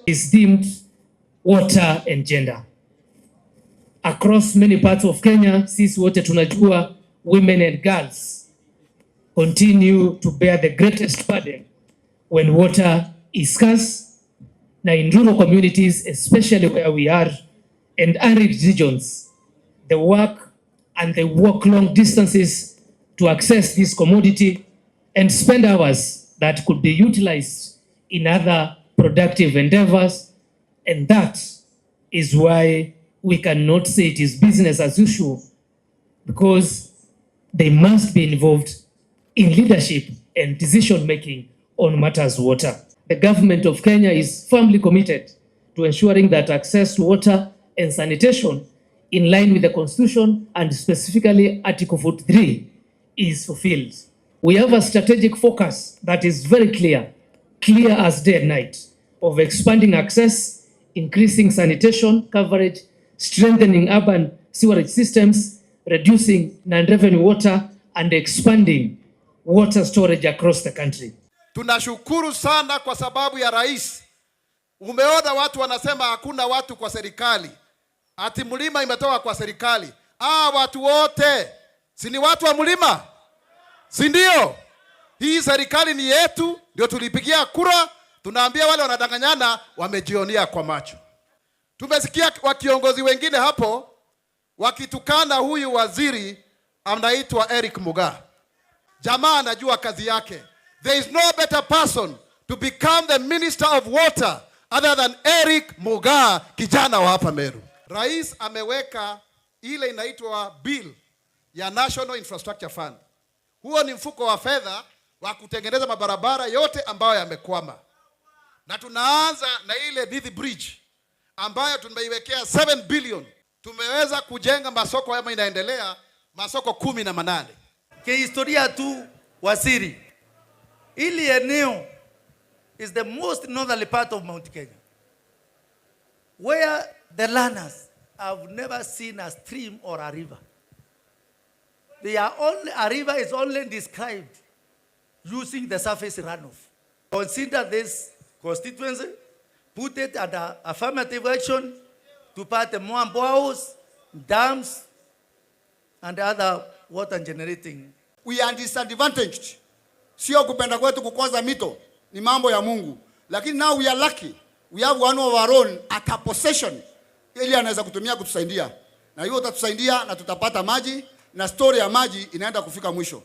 Is themed water and gender. Across many parts of Kenya, sisi wote tunajua women and girls continue to bear the greatest burden when water is scarce. Na in rural communities, especially where we are, and arid regions, they work and they walk long distances to access this commodity and spend hours that could be utilized in other productive endeavors. And that is why we cannot say it is business as usual, because they must be involved in leadership and decision making on matters water. The government of Kenya is firmly committed to ensuring that access to water and sanitation in line with the Constitution and specifically Article 43 is fulfilled. We have a strategic focus that is very clear, clear as day and night, of expanding access, increasing sanitation coverage, strengthening urban sewerage systems, reducing non-revenue water, and expanding water storage across the country. Tunashukuru sana kwa sababu ya rais. Umeona watu wanasema hakuna watu kwa serikali, ati mlima imetoka kwa serikali. Watu wote si ni watu wa mlima, si ndio? Hii serikali ni yetu, ndio tulipigia kura. Tunaambia wale wanadanganyana, wamejionea kwa macho. Tumesikia wa kiongozi wengine hapo wakitukana huyu waziri anaitwa Eric Mugaa. Jamaa anajua kazi yake. There is no better person to become the minister of water other than Eric Mugaa, kijana wa hapa Meru. Rais ameweka ile inaitwa bill ya National Infrastructure Fund. Huo ni mfuko wa fedha wa kutengeneza mabarabara yote ambayo yamekwama, na tunaanza na ile Nithi Bridge ambayo tumeiwekea 7 billion. Tumeweza kujenga masoko yama inaendelea masoko 18. Kihistoria tu, waziri, ili eneo is the most northerly part of Mount Kenya where the learners have never seen a stream or a river. They are only, a river is only described using the surface runoff. Consider this constituency, put it under affirmative action to put more boreholes, dams, and other water generating. We are disadvantaged. Sio kupenda kwetu kukosa mito, ni mambo ya Mungu. Lakini now we are lucky. We have one of our own at a possession ili anaweza kutumia kutusaidia, na hiyo utatusaidia na tutapata maji na story ya maji inaenda kufika mwisho.